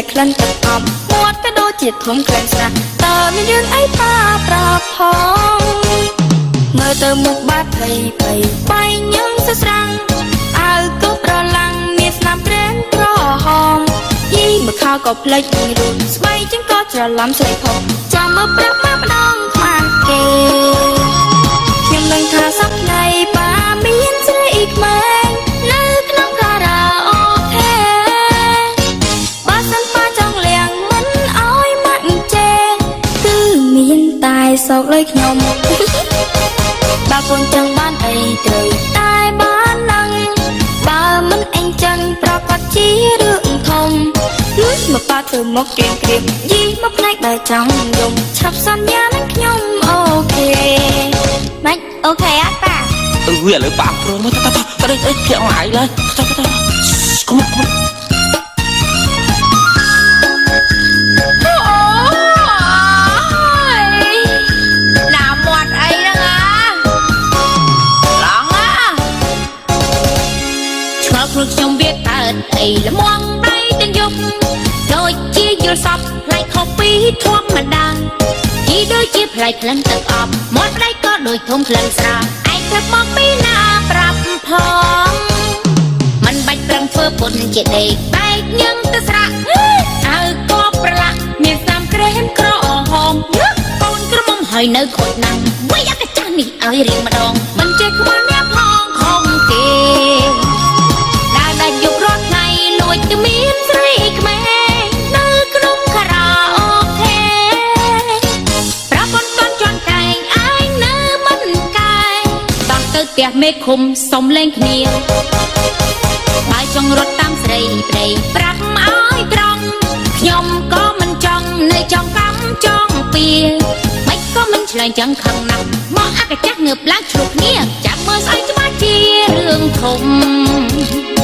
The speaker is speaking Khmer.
លែកក្លិនទឹកអប់មាត់ក៏ដូចជាធំក្លែងស្រាតើមានរឿងអីប៉ាប្រាប់ផងមើលទៅមុខបាត់ភ័យភ័យបែងញឹងសស្រាំងអើក៏ប្រឡាំងមានស្នាមក្រែមក្រហមយីមកខោក៏ផ្លិចរូតស្បែកចឹងក៏ច្រឡំស្រីផុសចាំមើលប្រាប់មកម្ដងខ្មាស់គេខ្ញុំនឹងថាសប្ថ្ងៃប៉ាមានស្រីក្មេងនៅក្នុងខារ៉ាអូខេបើសិនប៉ាចង់លៀងមិនអោយម៉ាក់ជេគឺមានតែសោកលើខ្ញុំ បើកូនចង់បានអីត្រូវតែបាននឹងបើមិនអញចឹងប្រកាសជារឿងធំលួចមកប៉ាធ្វើមកក្រៀមក្រៀមយីមកផ្នែកបែចង់យំឆាប់សន្យានឹងខ្ញុំ OK ម៉េច OK អត់ប៉ា? អឺឥឡូវប៉ាព្រមទៅទៅទៅអីភាក់មកឯងឡើយទៅទៅទៅកុំកុំ អូយណាមាត់អីហ្នឹងអាឡងអាឆ្ងល់ខ្លួនខ្ញុំវាកើតអីល្មងដៃទាំងយប់ដូចជាយល់សពប្លែកខុសពីធម្មតាយីដូចជាប្លែកក្លិនទឹកអប់មាត់ប្លែកក៏ដូចធំក្លិនស្រាឯងប្រាប់មកពីណាប្រាប់ផងមិនបាច់ប្រឹងធ្វើពុនជាដេកបែកញឹងទៅស្រាក់អើក៏ប្រឡាក់មានស្នាមក្រែមក្រហមកូនក្រមុំហើយនៅខូចណាស់វិញអាកាចាស់នេះឲ្យរៀងម្ដងមិនចេះខ្វល់អ្នកផងខំទេដើរដាច់យប់រាល់ថ្ងៃលួចទៅមានស្រីក្មេងនៅក្នុងខារ៉ាអូខេប្រពន្ធកូនជន់កែងឯងនៅមិនកែតោះទៅផ្ទះមេឃុំសុំលេងគ្នាបើចង់រត់តាមស្រីប្តីប្រាប់ឲ្យត្រង់ខ្ញុំក៏មិនចង់នៅចង់កម្មចង់ពៀមិនក៏មិនឆ្លែងចឹងខឹងណាស់មកអាកាចាស់ងើបឡើងឆ្លោះគ្នាចាំមើលស្អីច្បាស់ជារឿងធំ។